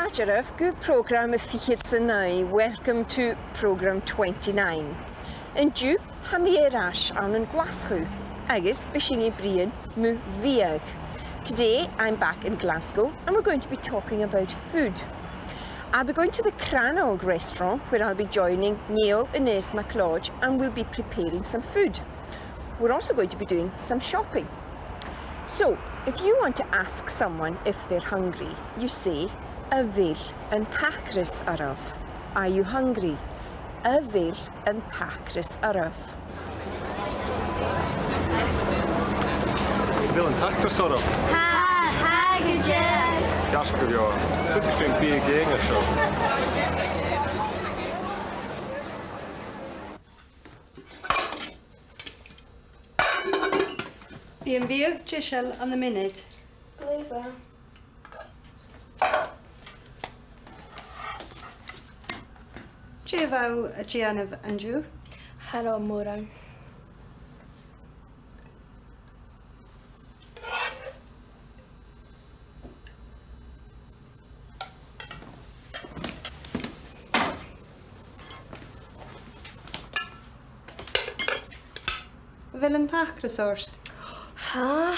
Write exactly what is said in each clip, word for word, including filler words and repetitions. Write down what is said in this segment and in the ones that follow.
Madainn mhath gu prògram a fichead 's a naoi, welcome to programme twenty-nine. An-diugh, tha mi air ais ann an Glaschu, agus bidh sinn a' bruidhinn mu bhiadh. Today, I'm back in Glasgow, and we're going to be talking about food. I'll be going to the Crannog restaurant, where I'll be joining Niall Aonghas MacLeòid, and we'll be preparing some food. We're also going to be doing some shopping. So, if you want to ask someone if they're hungry, you say, "A bheil an t-acras oirbh?" Are you hungry? A bheil an t-acras oirbh? A bheil an t-acras oirbh? Tha, tha gu dearbh. Ceart gu leòr. Faodaidh sinn biadh a ghabhail an seo. Bidh am biadh deiseil ann am mionaid. Glè mhath. Dè bha thu a' dèanamh an-diugh? Cha robh mòran. A bheil an t-acras ort? Tha.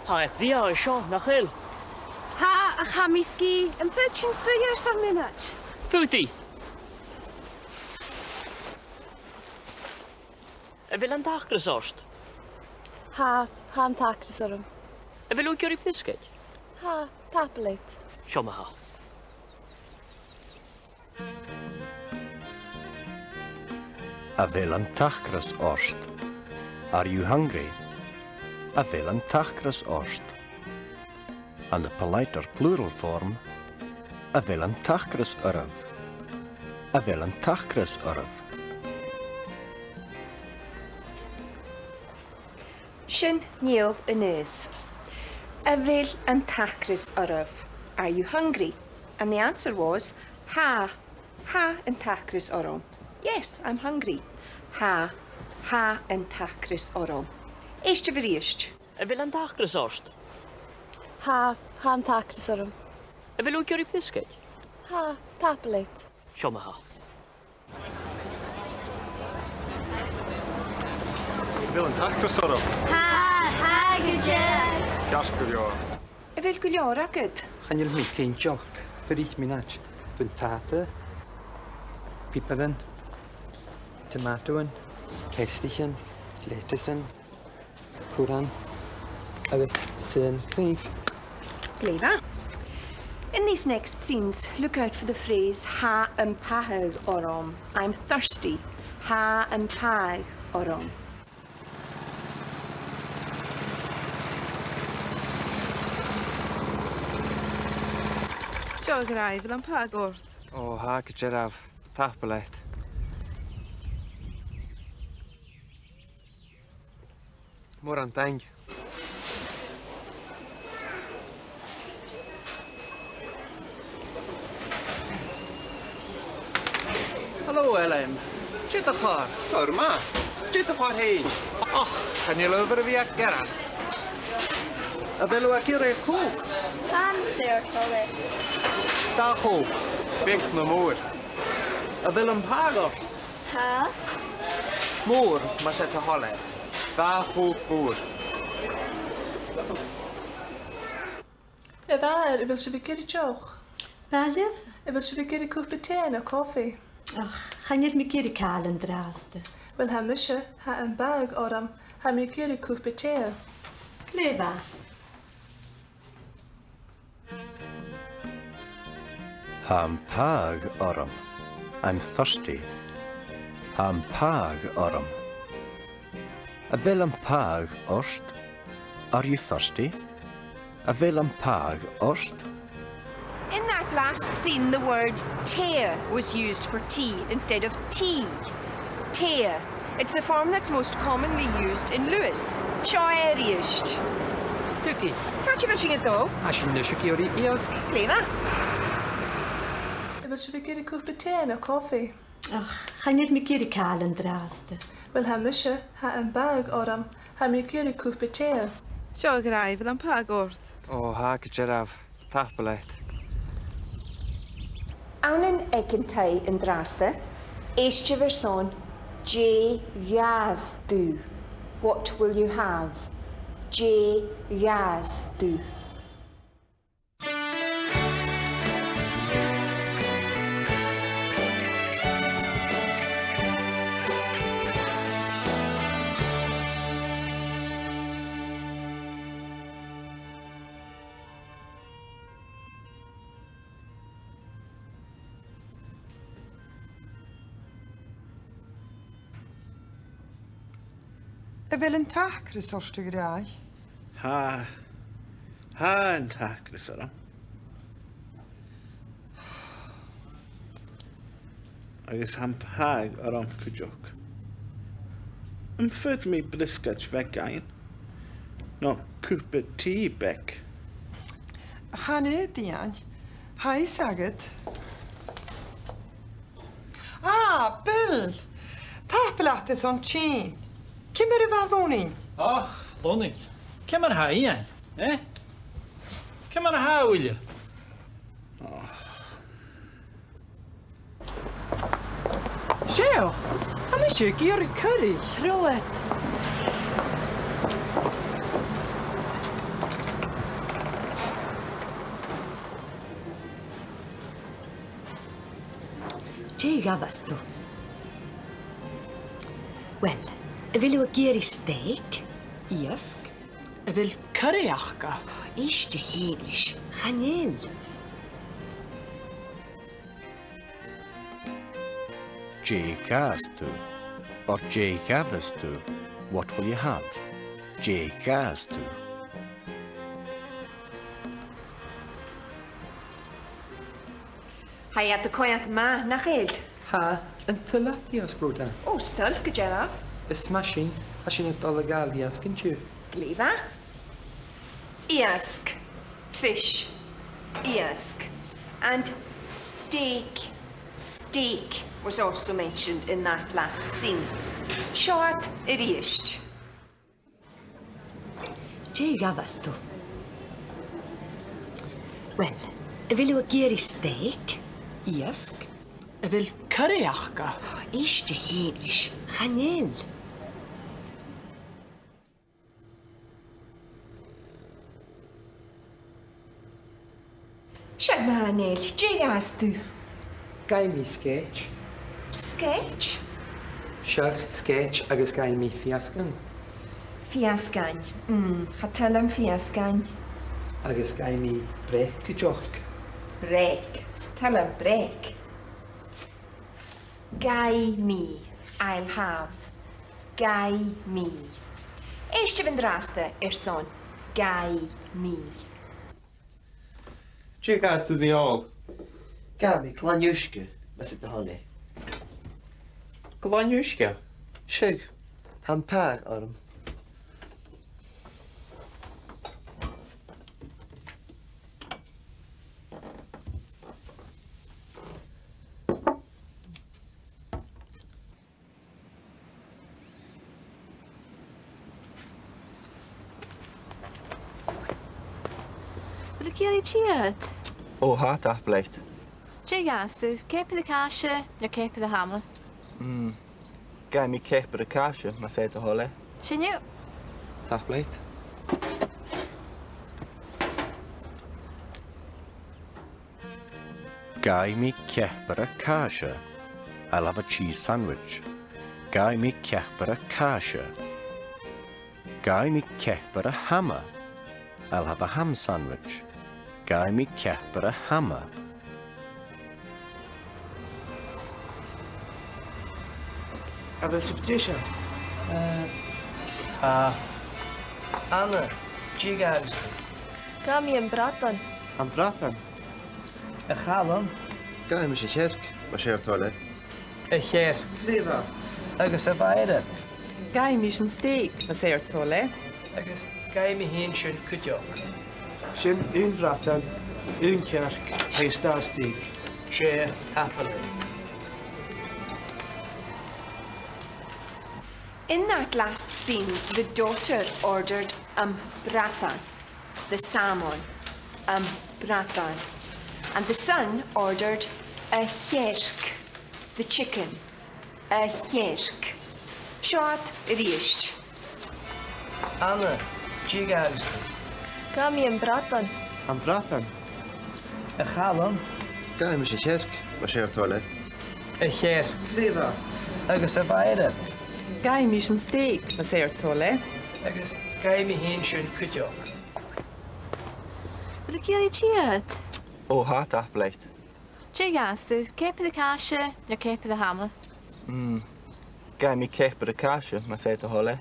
Tha e brèagha an seo, nach eil? Tha, ach tha mi sgìth. Am faod sinn suidhe airson mionaid? Faodaidh. A bheil an t-acras ort? Tha, tha an t-acras orm. A bheil thu ag iarraidh briosgaid? Tha, tapadh leat. Seo ma-thà. A bheil an t-acras ort? Are you hungry? A bheil an t-acras ort? And the politer plural form, a bheil an t-acras oirbh? A bheil an t-acras oirbh? Sin Niall Aonghas. A bheil an t-acras oirbh? Are you hungry? And the answer was, tha, tha an t-acras orm. Yes, I'm hungry. Tha, tha an t-acras orm. Èistibh a-rithist. A bheil an t-acras ort? Tha, tha an t-acras orm. A bheil thu ag iarraidh briosgaid? Tha, tapadh leat. Seo ma-thà. A bheil an t-acras oirbh? Tha, tha gu dearbh. Ceart gu leòr. A bheil gu leòr agad? Chan eil mi cinnteach. Fuirich mionaid. Buntàta, piobaran, tomàtoan, ceasnaichean, leiteasan, curran agus suidheachan craobh. Glè mhath. In these next scenes, look out for the phrase tha am pathadh orm. I'm thirsty. Tha am pathadh orm. Seo, a ghràidh, a bheil am pathadh ort? Ò, tha gu dearbh. Tapadh leat. Mòran taing. Halò, Ellen. Dè do chor? Gu math. Dè do chor fhèin? Och, chan eil adhbhar a bhith aig Gearan. A bheil thu ag iarraidh Coke? Tha, sir, tha. Dà Choke, beag no mòr. A bheil am pathadh ort? Tha. Mòr, mas e do thoil e. Dà Choke mhòr. A mhàthair, a bheil sibh ag iarraidh deoch? B' àill leibh? A bheil sibh ag iarraidh cupa tì no cofaidh? Och, chan eil mi ag iarraidh càil an-dràsta. Uill, tha mise, tha am pathadh orm, tha mi ag iarraidh cupa tì. Glè mhath. Tha am pathadh orm. I'm thirsty. Tha am pathadh orm. A bheil am pathadh ort? Are you thirsty? A bheil am pathadh ort? In that last scene, the word tì was used for tea instead of tì. Tì. It's the form that's most commonly used in Lewis. Seo e a-rithist. Tugainn. Càit a bheil sinn a' dol? Tha sinn a-nis ag iarraidh iasg. Glè mhath. A bheil sibh ag iarraidh cupa tì no cofaidh? Och, chan eil mi ag iarraidh càil an-dràsta. Uill, tha mise, tha am pathadh orm, Tha mi ag iarraidh cupa tì. Seo, a ghràidh, a bheil am pathadh ort? Ò, tha, gu dearbh. Tapadh leat. Ann an Aig an Taigh an-dràsta, èistibh airson Dè ghabhas tu? What will you have? Dè ghabhas tu? A bheil an t-acras ort, a ghràidh? Tha, tha an t-acras orm. Agus tha am pathadh orm cuideachd. Am faod mi briosgaid bheag fhaighinn? No cupa tì beag? Chan fhaod, Iain. Tha fios agad. Ah, Bill! Tapadh leat airson tighinn. Ciamar a bha Lunnainn? Och, Lunnainn. Ciamar a tha Iain, eh? Ciamar a tha Uilleam? Och. Seo, tha mise ag iarraidh curry. Trobhad. Dè ghabhas tu? Uill, a bheil thu ag iarraidh stèic? Iasg? A bheil curry aca? Èist, a Sheumais, chan eil. Dè ghabhas tu? Or dè ghabhas tu? What will you have? Dè ghabhas tu? Tha iad a' coimhead math, nach eil? Tha, an toil leat iasg, Rhoda? Ò, 's toil, gu dearbh. Is math sin, tha sinn a' dol a ghabhail iasg an-diugh. Glè mhath. Iasg, fish, iasg. And steak, steak was also mentioned in that last scene. Seo iad a-rithist. Dè ghabhas tu? Uill, a bheil thu ag iarraidh stèic? Iasg? A bheil curry aca? Èist, a Sheumais, chan eil. Seadh, ma-thà, dè ghabhas tu? Gabhaidh mi sgèit. Sgèit? Seadh, sgèit agus gabhaidh mi feusgan. Feusgan. Mm, cha toil leam feusgan. Agus gabhaidh mi breac cuideachd. Breac. 'S toil leam breac. Gabhaidh mi. I'll have. Gabhaidh mi. Èistibh an-dràsta airson gabhaidh mi. Dè ghabhas tu, a Dhòmhnaill? Gabhaidh mi glainne uisge, mas e do thoil e. Glainne uisge? Seadh, tha am pathadh orm. A bheil thu ag iarraidh tì? Ò, tha, tapadh leat. Dè ghabhas tu, ceapaire càise no ceapaire hama? Mm. Gabhaidh mi ceapaire càise, mas e do thoil e. Sin thu. Tapadh leat. Gabhaidh mi ceapaire càise. I'll have a cheese sandwich. Gabhaidh mi ceapaire càise. Gabhaidh mi ceapaire hama. I'll have a ham sandwich. Gabhaidh mi ceapaire hama. A bheil sibh deiseil? Eh, tha. Anna, dè ghabhas tu? Gabhaidh mi am bradan. Am bradan? A Chaluim? Gabhaidh mise chearc, mas e ur toil e. A chearc. Glè mhath. Agus a Mhàiri? Gabhaidh mise an stèic, mas e ur toil e. Agus gabhaidh mi fhìn sin cuideachd. Sin aon bhradan, aon chearc, agus dà stèic. Seadh, tapadh leibh. In that last scene, the daughter ordered am bradan, the salmon, am bradan, and the son ordered a' chearc, the chicken, a' chearc. Seo iad a-rithist. Anna, dè ghabhas tu? Gabhaidh mi am bradan. Am bradan. A Chaluim. Gabhaidh mise a' chearc, mas e ur toil e. A' chearc. Glè mhath. Agus a Mhoira. Gabhaidh mise an steak, mas e ur toil e. Agus gabhaidh mi fhìn sin cuideachd. A bheil thu ag iarraidh tì? Ò, tha, tapadh leat. Dè ghabhas tu, ceapaire càise no ceapaire ham? Mm. Gabhaidh mi ceapaire càise, mas e do thoil e.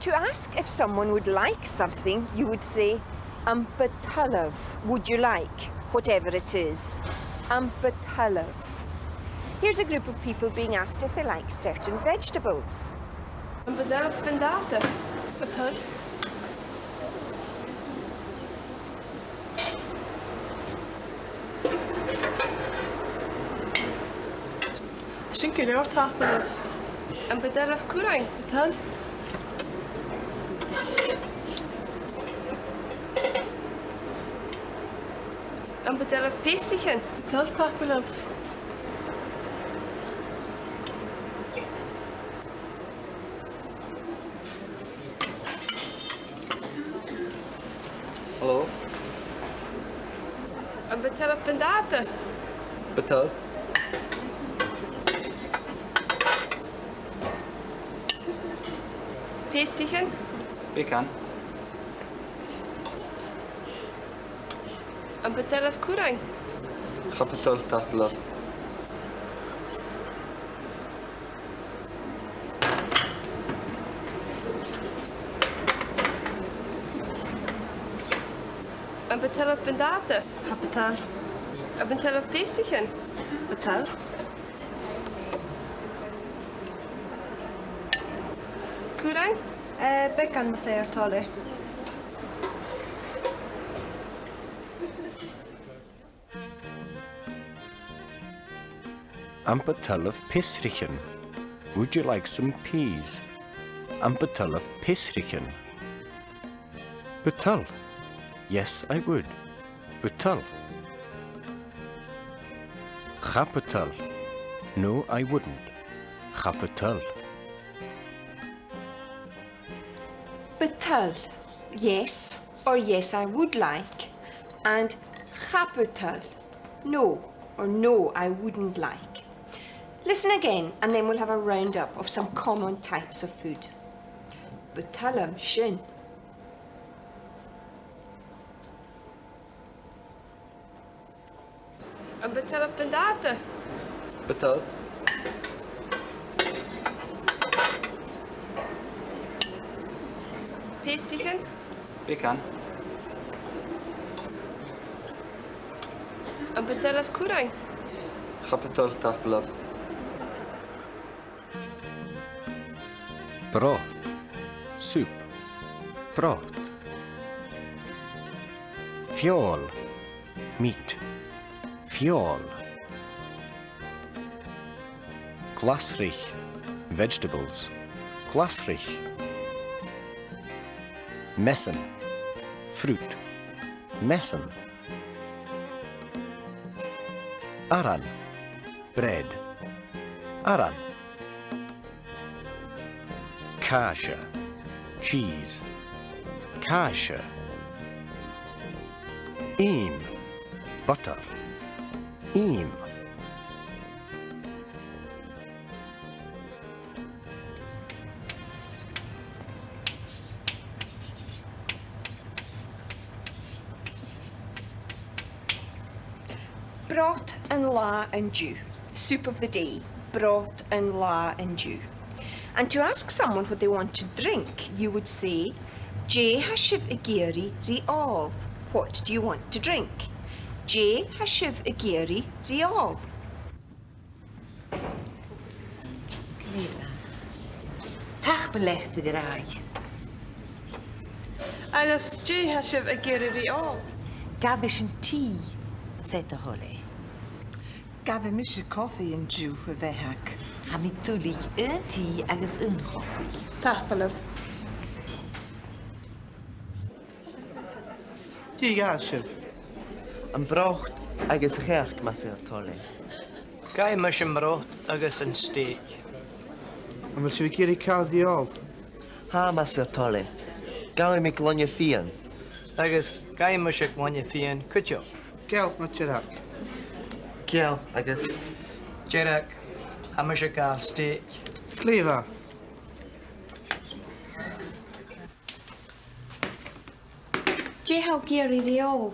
To ask if someone would like something, you would say, "Am bu toil leibh, would you like, whatever it is?" Am bu toil leibh. Here's a group of people being asked if they like certain vegetables. Am bu toil leibh buntàta? Bu toil. Sin gu leòr, tapadh leibh. Am bu toil leibh currain? Bu toil. Am bu toil leibh pèistrichean? Bu toil, tapadh leibh. Hello. Am bu toil leibh buntàta? Bu toil. Pèistrichean? Beagan. Am bu toil leibh currain? Cha bu toil, tapadh leibh. Am bu toil leibh buntàta? Cha bu toil. Am bu toil leibh pèistrichean? Bu toil. Currain? Eh, beagan, mas e ur toil e. Am bu toil leibh pèistrichean? Would you like some peas? Am bu toil leibh pèistrichean? Bu toil. Yes, I would. Bu toil. Cha bu toil. No, I wouldn't. Cha bu toil. Bu toil, yes, or yes, I would like, and cha bu toil, no, or no, I wouldn't like. Listen again, and then we'll have a roundup of some common types of food. Bu toil leam sin. Am bu toil leibh buntàta? Bu toil. Pèistrichean? Beagan. Am bu toil leibh currain? Cha bu toil, tapadh leibh. Brot. Soup. Brot. Feòil. Meat. Feòil. Glasraich. Vegetables. Glasraich. Measan. Fruit. Measan. Aran. Bread. Aran. Càise. Cheese. Càise. Ìm. Butter. Ìm. Brot an latha an-diugh. Soup of the day. Brot an latha an-diugh. And to ask someone what they want to drink, you would say, "Dè tha sibh ag iarraidh ri òl?" What do you want to drink? Dè tha sibh ag iarraidh ri òl? Tapadh leat, a ghràidh. Agus dè tha sibh ag iarraidh ri òl? Gabhaidh sinn tì, mas e do thoil e. Gabhaidh mise cofaidh an-diugh, a Bheathag. Tha mi duilich aon tì agus aon chofaidh. Tapadh leibh. Dè ghabhas sibh? Am brot agus a' chearc, mas e ur toil e. Gabhaidh mise am brot agus an stèic. Am bheil sibh ag iarraidh càil ri òl? Tha, mas e ur toil e. Gabhaidh mi glainne fìon. Agus gabhaidh mise glainne fìon cuideachd. Geal no dearg? Geal agus... Dearg. Tha mise a' gabhail stèic. Glè mhath. Dè tha thu ag iarraidh ri òl?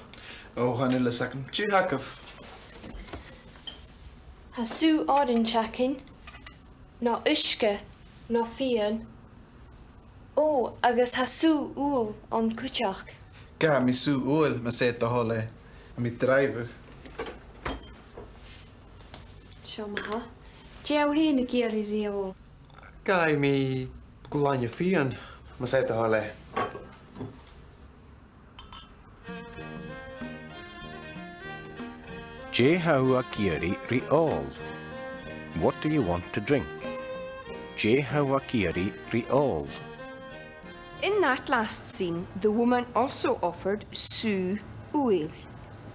Ò, chan eil fhios agam. Dè th' agaibh? Tha sùgh orains againn, no uisge, no fìon. Ò, agus tha sùgh ubhail ann cuideachd. Gabhaidh mi sùgh ubhail, mas e do thoil e. Tha mi a' dràibheadh. Seo ma-thà. Dè tha thu fhèin ag iarraidh ri òl? Gabhaidh mi glainne fìon, mas e do thoil e. Dè tha thu ag iarraidh ri òl? What do you want to drink? Dè tha thu ag iarraidh ri òl? In that last scene, the woman also offered sùgh ubhail,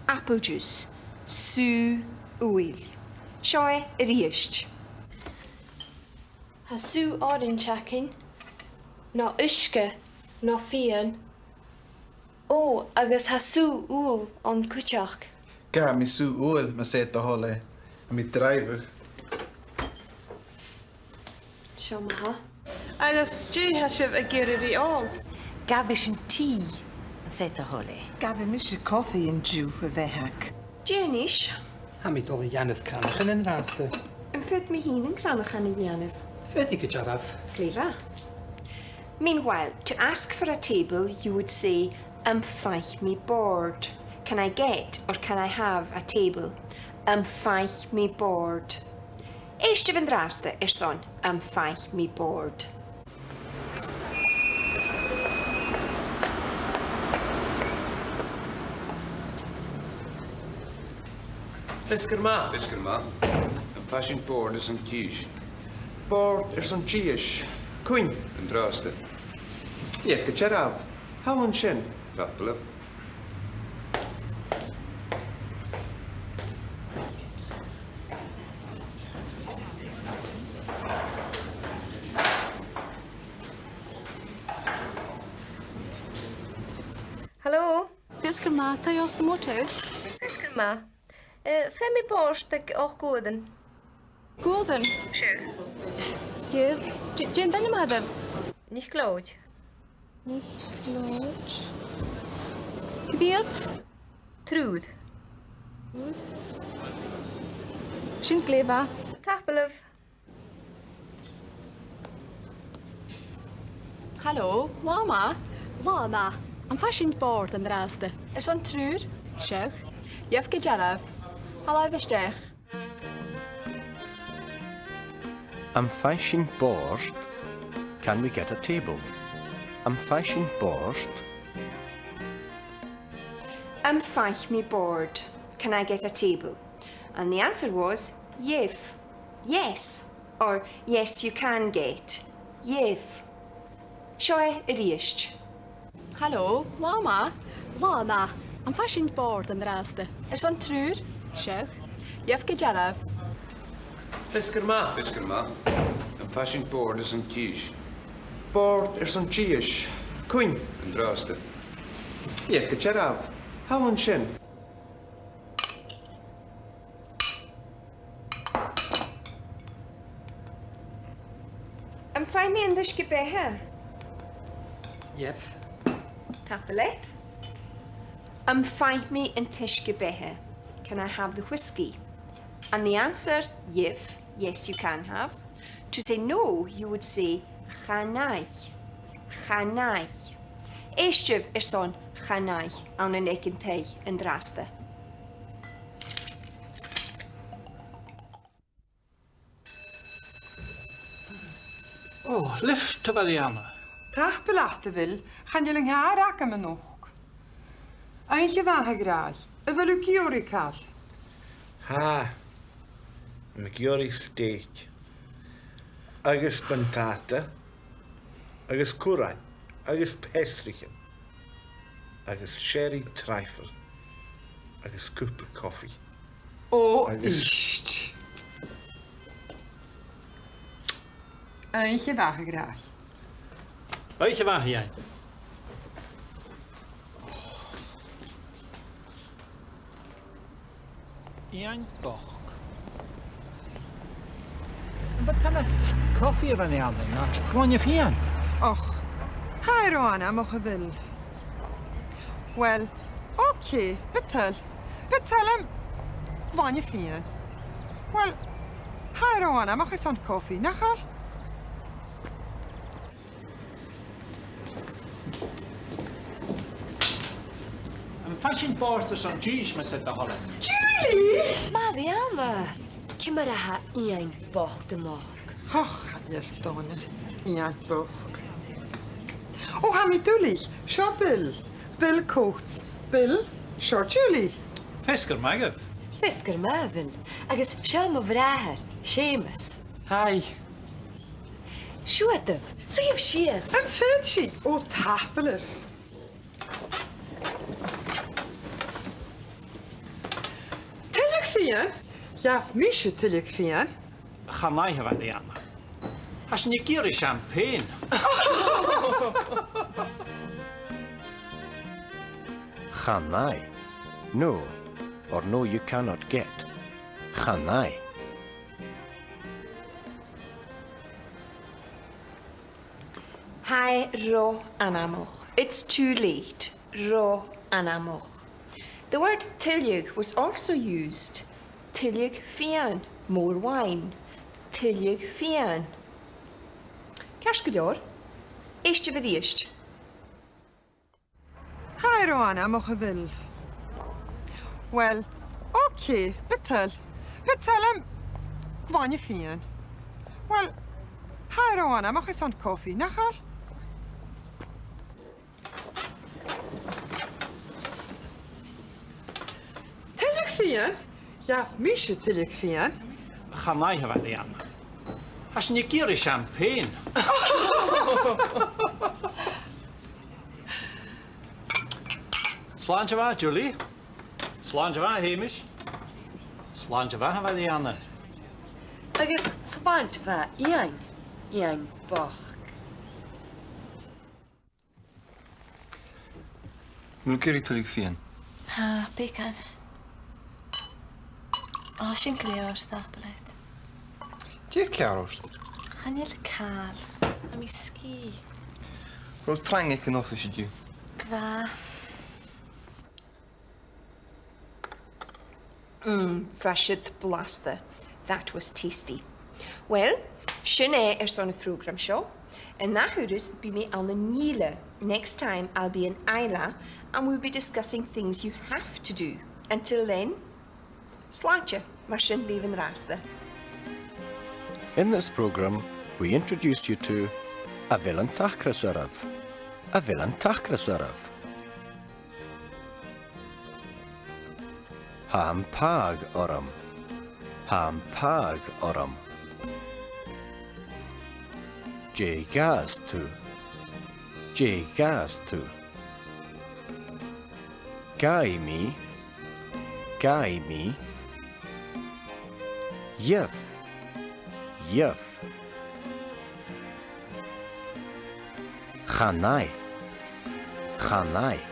apple juice, sùgh ubhail. Seo e a-rithist. Tha sùgh orains againn, no uisge, no fìon. Ò, agus tha sùgh ubhail ann cuideachd. Gabhaidh mi sùgh ubhail, mas e do thoil e. Tha mi a' dràibheadh. Seo ma-thà. Agus dè tha sibh ag iarraidh ri òl? Gabhaidh sinn tì, mas e do thoil e. Gabhaidh mise cofaidh an-diugh, a Bheathag. Dè a-nis? Tha mi a' dol a dhèanamh cranachan an-dràsta. Am faod mi fhìn na cranachan a dhèanamh? Faodaidh gu dearbh. Glè mhath. Meanwhile, to ask for a table, you would say, am faigh mi bòrd? Can I get or can I have a table? Am faigh mi bòrd? Èistibh an-dràsta airson am faigh mi bòrd. Feasgar math. Feasgar math. Am faigh sinn bòrd airson dithis? Bòrd airson dithis. Cuin? An-dràsta. Gheibh gu dearbh. Thall an sin. Tapadh leibh. Hello. Feasgar math, taigh-òsta Moat House. Feasgar math. Eh, faigh mi bòrd aig ochd uairean. Gordon. Sure. Dè, dè, dè an t-ainm a th' oirbh? NicLeòid. NicLeòid. Cò mheud? Triùir. Triùir. Sin glè mhath. Tapadh leibh. Hello, latha math. Latha math. Am faigh sinn bòrd an-dràsta? Airson triùir? Seadh. Gheibh gu dearbh. Thalla a-steach. Am faigh sinn bòrd? Can we get a table? Am faigh sinn bòrd? Am faigh mi bòrd? Can I get a table? And the answer was, gheibh. Yes, or yes, you can get. Gheibh. Seo e a-rithist. Hello, latha math. Latha math. Am faigh sinn bòrd an-dràsta? Airson triùir? Seadh. Gheibh gu dearbh. Feasgar math. Feasgar math. Am faigh sinn bòrd airson dithis? Bòrd airson dithis. Cuin? An-dràsta. Gheibh gu dearbh. Thall an sin. Am faigh mi an t-uisge-beatha? Gheibh. Tapadh leat. Am faigh mi an t-uisge-beatha? Can I have the whisky? And the answer, gheibh, yes, you can have. To say no, you would say, chan fhaigh. Chan fhaigh. Èistibh airson chan fhaigh ann an Aig an Taigh an-dràsta. Ò, lioft, a Mhàiri Anna. Tapadh leat, a Bhill, chan eil an càr agam a-nochd. Oidhche mhath, a ghràidh, a bheil thu ag iarraidh càil? Tha, tha mi ag iarraidh stèic. agus buntàta, agus curran, agus peasraichean, agus sherry trifle, agus cupa cofaidh. Ò, agus ist. Oidhche mhath, a ghràidh. Oidhche mhath, Iain. Iain bochd. Am bu toil leat cofaidh a bhith ann, no glainne fìon? Och, tha e ro anmoch, a bheil? Well, okay, bu toil, bu toil leam glainne fìon. Well, tha e ro anmoch airson cofaidh, nach eil? Am faigh sinn bòrd airson dithis, mas e do thoil e? Julie! Mariama! Ciamar a tha Iain bochd a-nochd? Och, chan eil dona, Iain bochd. Ò, tha mi duilich, seo Bill. Bill Coates. Bill, seo Julie. Feasgar math dhuibh. Feasgar math, a Bhill. Agus seo mo bhràthair, Seumas. Hi. Siuthadaibh, suidhibh sìos. Am faod sinn? Ò, tapadh leibh. Tuilleadh fìon? Gheibh mise tuilleadh fìon. Chan fhaigh, a Mhariama. Tha sinn ag iarraidh champagne. Chan fhaigh. No, or no, you cannot get. Chan fhaigh. Tha e ro anmoch. It's too late. Ro anmoch. The word tuilleadh was also used. Tuilleadh fìon, more wine. Tuilleadh fìon. Ceart gu leòr. Èistibh a-rithist. Tha e ro anmoch, a bheil? Well, okay, bu toil. Bu toil leam glainne fìon. Well, tha e ro anmoch airson cofaidh, nach eil? Tuilleadh fìon? Gheibh mise tuilleadh fìon. Chan fhaigh, a Mhariama. Tha sinn ag iarraidh champagne. Slàinte mhath, Julie. Slàinte mhath, Hamish. Slàinte mhath, a Mhariama. Agus slàinte mhath, Iain. Iain bochd. An robh thu ag iarraidh tuilleadh fìon? Tha, beagan. Ò, sin gu leòr, tapadh leat. Dè tha ceàrr ort? Chan eil càil. Tha mi sgìth. An robh thu trang aig an oifis an-diugh? Bha. Mm, bha siud blasta. That was tasty. Well, sin e airson a' phrògram seo. An ath thuras bidh mi ann an Ìle. Next time I'll be in Islay and we'll be discussing things you have to do. Until then, slàinte, mar sin leibh an-dràsta. In this programme, we introduce you to: A bheil an t-acras oirbh? A bheil an t-acras oirbh? Tha am pàigheadh orm. Tha am pàigheadh orm. Dè ghabhas tu? Dè ghabhas tu? Gabhaidh mi. Gabhaidh mi. Gheibh. Gheibh. Chan fhaigh. Chan fhaigh.